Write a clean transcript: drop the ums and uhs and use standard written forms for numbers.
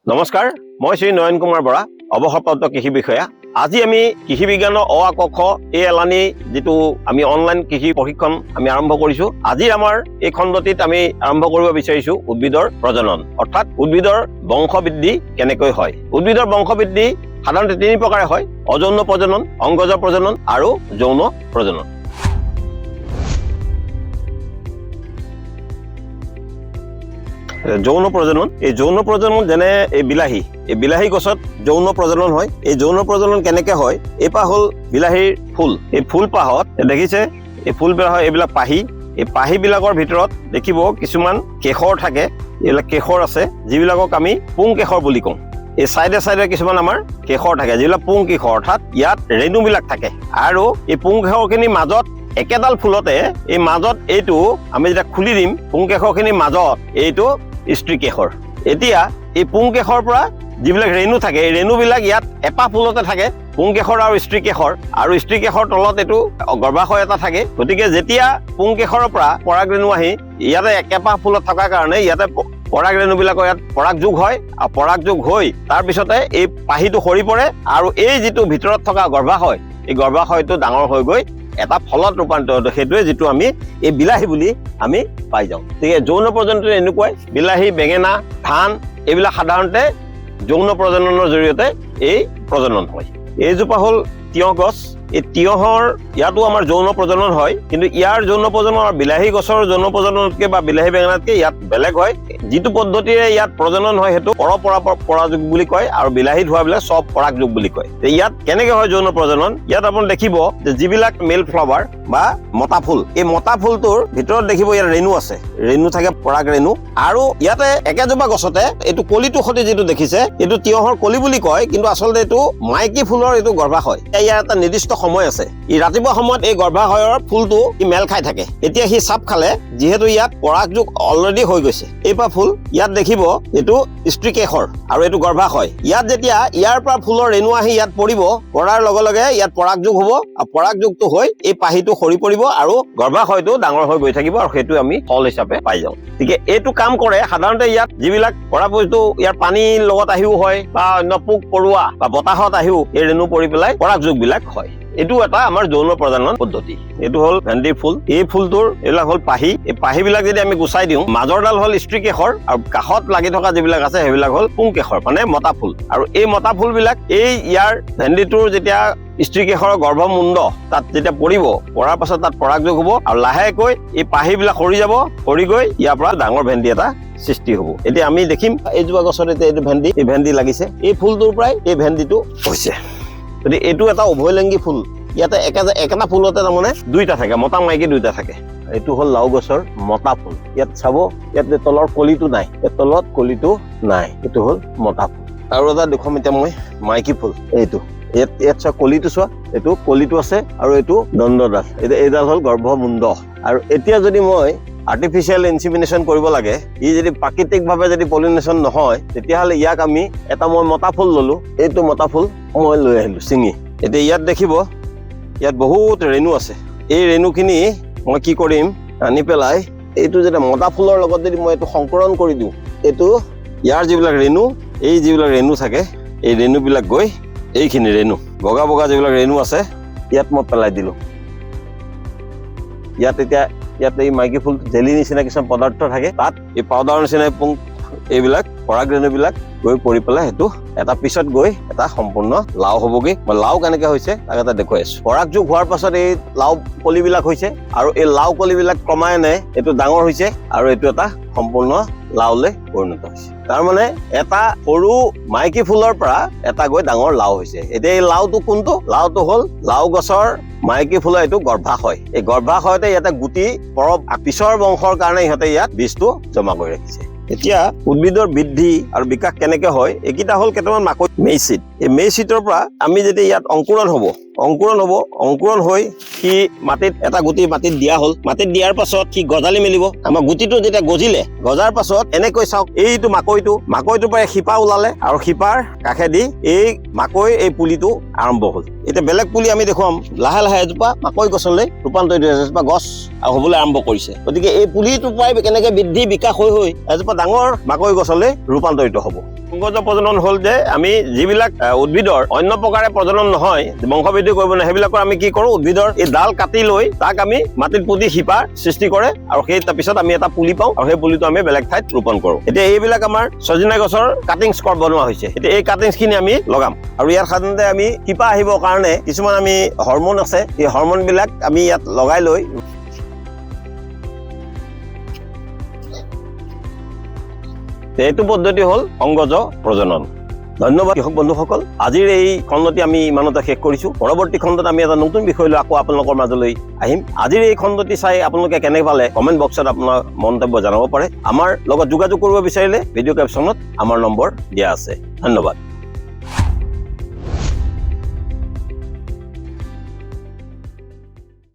নমস্কাৰ, মই শ্ৰী নয়ন কুমাৰ বৰা, অৱসৰপ্ৰাপ্ত কৃষি বিষয়া। আজি আমি কৃষি বিজ্ঞানৰ অ আ ক খ এই এলানি যিটো আমি অনলাইন কৃষি প্ৰশিক্ষণ আমি আৰম্ভ কৰিছোঁ, আজিৰ আমাৰ এই খণ্ডটিত আমি আৰম্ভ কৰিব বিচাৰিছোঁ উদ্ভিদৰ প্ৰজনন, অৰ্থাৎ উদ্ভিদৰ বংশবৃদ্ধি কেনেকৈ হয়। উদ্ভিদৰ বংশবৃদ্ধি সাধাৰণতে তিনি প্ৰকাৰে হয়: অযৌন প্ৰজনন, অংগজ প্ৰজনন আৰু যৌন প্ৰজনন। যৌন প্ৰজনন, এই যৌন প্ৰজনন যেনে এই বিলাহী, এই বিলাহী গছত যৌন প্ৰজনন হয়। এই যৌন প্ৰজনন কেনেকে হয়? এইপাহ হ'ল বিলাহীৰ ফুল। এই ফুলপাহত দেখিছে, এই ফুলপাহ এইবিলাক পাহি। এই পাহিবিলাকৰ ভিতৰত দেখিব কিছুমান কেশৰ থাকে। এইবিলাক কেশৰ আছে, যিবিলাকক আমি পুং কেশৰ বুলি কওঁ। এই চাইডে চাইডে কিছুমান আমাৰ কেশৰ থাকে, যিবিলাক পুং কেশৰ, অৰ্থাৎ ইয়াত ৰেণুবিলাক থাকে। আৰু এই পুং কেশৰখিনিৰ মাজত একেডাল ফুলতে এই মাজত এইটো আমি যেতিয়া খুলি দিম, পুং কেশৰখিনিৰ মাজত এইটো স্ত্ৰী কেশৰ। এতিয়া এই পুং কেশৰ পৰা যিবিলাক ৰেণু থাকে, এই ৰেণুবিলাক ইয়াত এপাহ ফুলতে থাকে, পুং কেশৰ আৰু স্ত্ৰী কেশৰ। আৰু স্ত্ৰী কেশৰ তলত এইটো গৰ্ভাশয় এটা থাকে। গতিকে যেতিয়া পুং কেশৰৰ পৰা পৰাগৰেণু আহি ইয়াতে একেপাহ ফুলত থকাৰ কাৰণে ইয়াতে পৰাগৰেণুবিলাকৰ ইয়াত পৰাগযোগ হয়। আৰু পৰাগযোগ হৈ তাৰপিছতে এই পাহিটো সৰি পৰে আৰু এই যিটো ভিতৰত থকা গৰ্ভাশয়, এই গৰ্ভাশয়টো ডাঙৰ হৈ গৈ এটা ফলত ৰূপান্তৰিত, সেইটোৱে যিটো আমি এই বিলাহী বুলি আমি পাই যাওঁ। গতিকে যৌন প্ৰজননটো এনেকুৱাই। বিলাহী, বেঙেনা, ধান এইবিলাক সাধাৰণতে যৌন প্ৰজননৰ জৰিয়তে এই প্ৰজনন হয়। এইজোপা হ'ল তিয়ঁহ গছ। এই তিয়ঁহৰ ইয়াতো আমাৰ যৌন প্ৰজনন হয়, কিন্তু ইয়াৰ যৌন প্ৰজনন আৰু বিলাহী গছৰ যৌন প্ৰজননতকৈ বা বিলাহী বেঙেনাতকৈ ইয়াত বেলেগ হয়। যিটো পদ্ধতিৰে ইয়াত প্ৰজনন হয়, সেইটো পৰপৰা পৰাযোগ বুলি কয় আৰু বিলাহীত হোৱাবিলাক চব পৰাগযোগ বুলি কয়। ইয়াত কেনেকে হয় যৌন প্ৰজনন? ইয়াত আপুনি দেখিব যে যিবিলাক মেল ফ্লাৱাৰ বা মতা ফুল, এই মতা ফুলটোৰ ভিতৰত দেখিব ইয়াত ৰেণু আছে, ৰেণু থাকে, পৰাগ ৰেণু। আৰু ইয়াতে একেজোপা গছতে এইটো কলিটো সৈতে যিটো দেখিছে, এইটো তিয়ঁহৰ কলি বুলি কয়, কিন্তু আচলতে এইটো মাইকী ফুলৰ এইটো গৰ্ভাশয়। ইয়াৰ এটা নিৰ্দিষ্ট সময় আছে। ই ৰাতিপুৱা সময়ত এই গৰ্ভাশয়ৰ ফুলটো ই মেল খাই থাকে। এতিয়া সি চাপ খালে, যিহেতু ইয়াত পৰাগযোগ অলৰেডি হৈ গৈছে। এইপাহ ফুল ইয়াত দেখিব এইটো স্ত্ৰী কেশৰ আৰু এইটো গৰ্ভাশয়। ইয়াত যেতিয়া ইয়াৰ পৰা ফুলৰ ৰেণু আহি ইয়াত পৰিব, পৰাৰ লগে লগে ইয়াত পৰাগযোগ হ'ব আৰু পৰাগযোগটো হৈ এই পাহিটো সৰি পৰিব আৰু গৰ্ভাশয়টো ডাঙৰ হৈ গৈ থাকিব আৰু সেইটো আমি ফল হিচাপে পাই যাওঁ। গতিকে এইটো কাম কৰে সাধাৰণতে ইয়াত যিবিলাক পৰাগযোগটো ইয়াৰ পানীৰ লগত আহিও হয় বা অন্য পোক পৰুৱা বা বতাহত আহিও এই ৰেণু পৰি পেলাই পৰাগযোগ বিলাক হয়। এইটো এটা আমাৰ যৌন প্ৰজনন পদ্ধতি। এইটো হ'ল ভেন্দিৰ ফুল। এই ফুলটোৰ এইবিলাক হ'ল পাহি। এই পাহিবিলাক যদি আমি গুচাই দিওঁ, মাজৰডাল হ'ল স্ত্ৰী কেশৰ আৰু কাষত লাগি থকা যিবিলাক আছে সেইবিলাক হ'ল পুং কেশৰ, মানে মতা ফুল। আৰু এই মতা ফুলবিলাক এই ইয়াৰ ভেন্দিটোৰ যেতিয়া স্ত্ৰী কেশৰৰ গৰ্ভমুণ্ড তাত যেতিয়া পৰিব, পৰাৰ পাছত তাত পৰাগযোগ হ'ব আৰু লাহেকৈ এই পাহিবিলাক সৰি যাব, সৰি গৈ ইয়াৰ পৰা ডাঙৰ ভেন্দি এটা সৃষ্টি হ'ব। এতিয়া আমি দেখিম এইজোপা গছত এতিয়া এইটো ভেন্দি, এই ভেন্দি লাগিছে। এই ফুলটোৰ পৰাই এই ভেন্দিটো হৈছে। গতিকে এইটো এটা উভয়লিংগী ফুল। ইয়াতে একেটা ফুলতে তাৰমানে দুইটা থাকে, মতা মাইকী দুইটা থাকে। এইটো হ'ল লাও গছৰ মতা ফুল। ইয়াত চাব, ইয়াত তলৰ কলিটো নাই, ইয়াত তলত কলিটো নাই। এইটো হ'ল মতা ফুল। আৰু এটা দেখুৱাম এতিয়া মই মাইকী ফুল। এইটো ইয়াত ইয়াত চোৱা, কলিটো চোৱা, এইটো কলিটো আছে আৰু এইটো দণ্ডডাল, এইটো এইডাল হ'ল গৰ্ভমুণ্ড। আৰু এতিয়া যদি মই আৰ্টিফিচিয়েল ইনচিমিনেশ্যন কৰিব লাগে, ই যদি প্ৰাকৃতিকভাৱে যদি পলিনেশ্যন নহয়, তেতিয়াহ'লে ইয়াক আমি এটা মই মতা ফুল ল'লো। এইটো মতা ফুল মই লৈ আহিলোঁ ছিঙি। এতিয়া ইয়াত দেখিব ইয়াত বহুত ৰেণু আছে। এই ৰেণুখিনি মই কি কৰিম, আনি পেলাই এইটো যেতিয়া মতা ফুলৰ লগত যদি মই এইটো সংকৰণ কৰি দিওঁ, এইটো ইয়াৰ যিবিলাক ৰেণু, এই যিবিলাক ৰেণু থাকে, এই ৰেণুবিলাক গৈ এইখিনি ৰেণু, বগা বগা যিবিলাক ৰেণু আছে, ইয়াত মই পেলাই দিলোঁ। ইয়াত এতিয়া ইয়াত এই মাইকী ফুল জেলি নিচিনা কিছুমান পদাৰ্থ থাকে, তাত এই পাউডাৰৰ নিচিনা পুং এইবিলাক পৰাগ ৰেণুবিলাক গৈ পৰি পেলাই সেইটো এটা পিছত গৈ এটা সম্পূৰ্ণ লাও হ'বগৈ। মই লাও কেনেকে হৈছে তাক এটা দেখুৱাই আছো। পৰাগযোগ হোৱাৰ পাছত এই লাও কলিবিলাক হৈছে আৰু এই লাও কলিবিলাক ক্ৰমান্বয়ে এইটো ডাঙৰ হৈছে আৰু এইটো এটা সম্পূৰ্ণ লাওলৈ পৰিণত হৈছে। তাৰমানে এটা সৰু মাইকী ফুলৰ পৰা এটা গৈ ডাঙৰ লাও হৈছে। এতিয়া এই লাওটো কোনটো? লাওটো হ'ল লাও গছৰ মাইকী ফুলৰ এইটো গৰ্ভাশয়। এই গৰ্ভাশয়তে ইয়াতে গুটি পৰ পিছৰ বংশৰ কাৰণে ইহঁতে ইয়াত বীজটো জমা কৰি ৰাখিছে। এতিয়া উদ্ভিদৰ বৃদ্ধি আৰু বিকাশ কেনেকে হয়? এইকেইটা হ'ল কেইটামান মাকৈ মেইচিড। এই মেইচিডৰ পৰা আমি যেতিয়া ইয়াত অংকুৰণ হ'ব, অংকুৰণ হ'ব, অংকুৰণ হৈ সি মাটিত এটা গুটি মাটিত দিয়া হ'ল। মাটিত দিয়াৰ পাছত সি গজালি মেলিব। আমাৰ গুটিটো যেতিয়া গজিলে, গজাৰ পাছত এনেকৈ চাওক, এইটো মাকৈটো, মাকৈটোৰ পৰা শিপা ওলালে আৰু শিপাৰ কাষেদি এই মাকৈ এই পুলিটো আৰম্ভ হ'ল। এতিয়া বেলেগ পুলি আমি দেখুৱাম। লাহে লাহে এজোপা মাকৈ গছলৈ ৰূপান্তৰিত হৈছে, এজোপা গছ হ'বলৈ আৰম্ভ কৰিছে। গতিকে এই পুলিটোৰ পৰাই কেনেকে বৃদ্ধি বিকাশ হৈ হৈ এজোপা ডাঙৰ মাকৈ গছলৈ ৰূপান্তৰিত হ'ব। অংগজ প্ৰজনন হ'ল যে আমি যিবিলাক উদ্ভিদৰ অন্য প্ৰকাৰে প্ৰজনন নহয়, বংশবৃদ্ধি কৰিব নোৱাৰে, সেইবিলাকৰ আমি কি কৰোঁ, উদ্ভিদৰ এই ডাল কাটি লৈ তাক আমি মাটিত পুতি শিপাৰ সৃষ্টি কৰে আৰু সেই তাৰপিছত আমি এটা পুলি পাওঁ আৰু সেই পুলিটো আমি বেলেগ ঠাইত ৰোপণ কৰোঁ। এতিয়া এইবিলাক আমাৰ ছজিনা গছৰ কাটিংছ বনোৱা হৈছে। এতিয়া এই কাটিংছখিনি আমি লগাম আৰু ইয়াত সাধাৰণতে আমি শিপা আহিবৰ কাৰণে কিছুমান আমি হৰমন আছে, এই হৰমনবিলাক আমি ইয়াত লগাই লৈ এইটো পদ্ধতি হ'ল অংগজ প্ৰজনন। ধন্যবাদ কৃষক বন্ধুসকল, আজিৰ এই খণ্ডটি আমি ইমানতে শেষ কৰিছোঁ। পৰৱৰ্তী খণ্ডত আমি এটা নতুন বিষয় লৈ আকৌ আপোনালোকৰ মাজলৈ আহিম। আজিৰ এই খণ্ডটি চাই আপোনালোকে কেনে পালে কমেণ্ট বক্সত আপোনাৰ মন্তব্য জনাব পাৰে। আমাৰ লগত যোগাযোগ কৰিব বিচাৰিলে ভিডিঅ' কেপশ্যনত আমাৰ নম্বৰ দিয়া আছে। ধন্যবাদ।